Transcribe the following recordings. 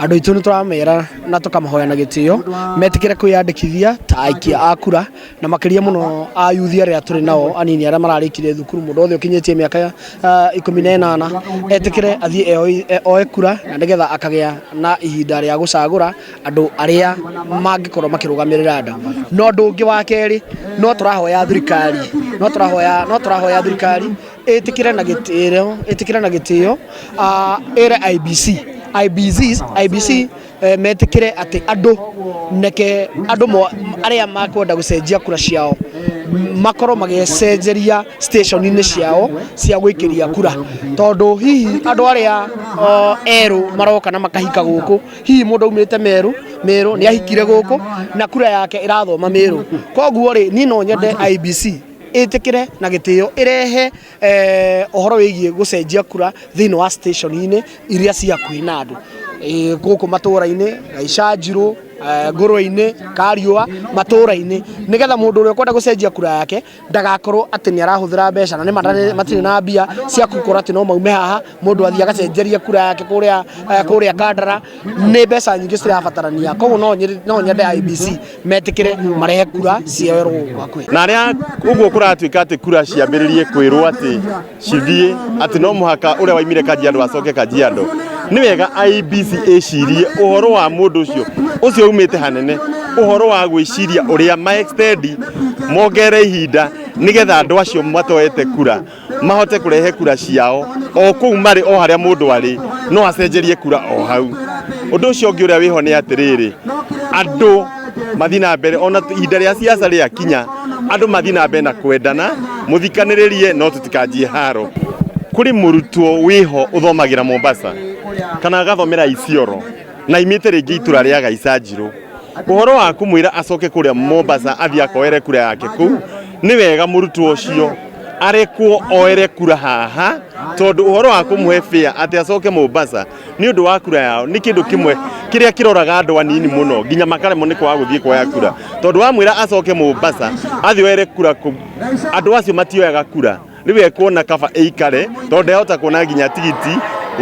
Andũ aitũ nĩ tũramera na tũkamahoya na gĩtĩo metĩkĩre kwĩyandĩkithia ta aikia a kura, na makĩria mũno ayuthi arĩa tũrĩ nao anini arĩa mararĩkirie thukuru. Mũndũ wothe ũkinyĩtie mĩaka 18 etĩkĩre athiĩ oe kura, na nĩgetha akagĩa na ihinda rĩa gũcagũra andũ arĩa mangĩkorwo makĩrũgamĩrĩra andũ. No ũndũ ũngĩ wa kerĩ, no tũrahoya thirikari, no tũrahoya thirikari ĩtĩkĩre na gĩtĩo, ĩtĩkĩre na gĩtĩo, ĩre IBC IBC IBC metĩkĩre atĩ andũ neke andũ arĩa makwenda gũcenjia kura ciao makorwo magĩcenjeria station-inĩ ciao cia gũikĩria kura, tondũ hihi andũ arĩa erũ maroka na makahika gũkũ, hihi mũndũ aumĩte Meru, Meru nĩ ahikire gũkũ na kura yake ĩrathoma Meru. Koguo rĩ, niĩ no nyende IBC ĩtĩkĩre na gĩtĩo ĩrehe ũhoro wĩgiĩ gũcenjia kura thĩinĩ wa station-inĩ iria ci hakuhĩ na andũ gũkũ matũra-inĩ, Gaicanjirũ, Ngũrwe-inĩ, Kariũa, matũra-inĩ, nĩgetha mũndũ ũrĩa ũkwenda gũcenjia kura yake ndagakorwo atĩ nĩ arahũthĩra mbeca, na nĩ matirĩ na mbia cia gũkorwo atĩ no maume haha mũndũ athiĩ agacenjeria kura yake kũrĩa Kandara, nĩ mbeca nyingĩ cirabatarania. Koguo no nyende IBC metĩkĩre marehe kura cioerwo gũkũ hakuhĩ. Na arĩa ũguo kũratuĩka atĩ kura ciambĩrĩrie kwĩrwo atĩ cithiĩ atĩ no mũhaka ũrĩa waimire Kajiado acoke Kajiado, nĩ wega IEBC ĩcirie ũhoro wa mũndũ ũcio ũcio umĩte hanene, ũhoro wa gwĩciria ũrĩa ma extend, mongerere ihinda, nĩgetha andũ acio matoete kura mahote kũrehe kura ciao o kũu marĩ, o harĩa mũndũ arĩ no acenjerie kura o hau. Ũndũ ũcio ũngĩ ũrĩa wĩho nĩ atĩrĩrĩ, andũ mathiĩ na mbere, ona ihinda rĩa siasa rĩakinya, andũ mathiĩ na mbere na kwendana, mũthikanĩrĩrie, no tũtikanjie haro. Kũrĩ mũrutwo wĩho ũthomagĩra Mombasa kana agathomera Isiolo na imĩte rĩngĩ itũra rĩa Gaicanjirũ, ũhoro wa kũmwĩra acoke kũrĩa Mombasa athiĩ akoere kura yake kũu, nĩ wega mũrutwo ũcio arekwo oere kura haha, tondũ ũhoro wa kũmũhe fare atĩ acoke Mombasa nĩ ũndũ wa kura yao nĩ kĩndũ kĩmwe kĩrĩa kĩroraga andũ anini mũno nginya makaremwo nĩ kwaga gũthiĩ kuoya kura, tondũ wamwĩra acoke Mombasa athiĩ oere kura kũu, andũ acio matioyaga kura. Rĩu ekuona kaba ĩikare, tondũ ndehota kuona nginya tigiti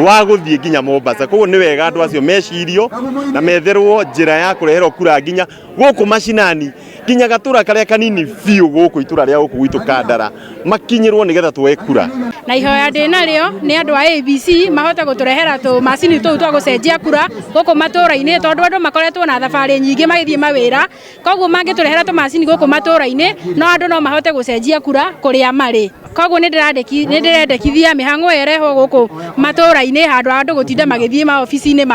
wa gũthiĩ nginya Mombasa. Koguo nĩ wega andũ acio mecirio na metherwo njĩra ya kũreherwo kura nginya gũkũ macinani, nginya gatũra karĩa kanini biũ gũkũ itũra rĩa gũkũ gwitũ Kandara, makinyĩrwo nĩgetha tuoe kura. Na ihoya ndĩ narĩo nĩ andũ a ABC mahote gũtũrehera tũ macini tũu twa gũcenjia kura gũkũ matũra-inĩ, tondũ andũ makoretwo na thabarĩ nyingĩ magĩthiĩ mawĩra. Koguo mangĩtũrehera tũmacini gũkũ matũra-inĩ, no andũ no mahote gũcenjia kura kũrĩa marĩ. Koguo nĩ ndĩrendekithia mĩhang'o ĩyo ĩrehwo gũkũ matũra-inĩ handũ ha andũ gũtinda magĩthiĩ maobici-inĩ.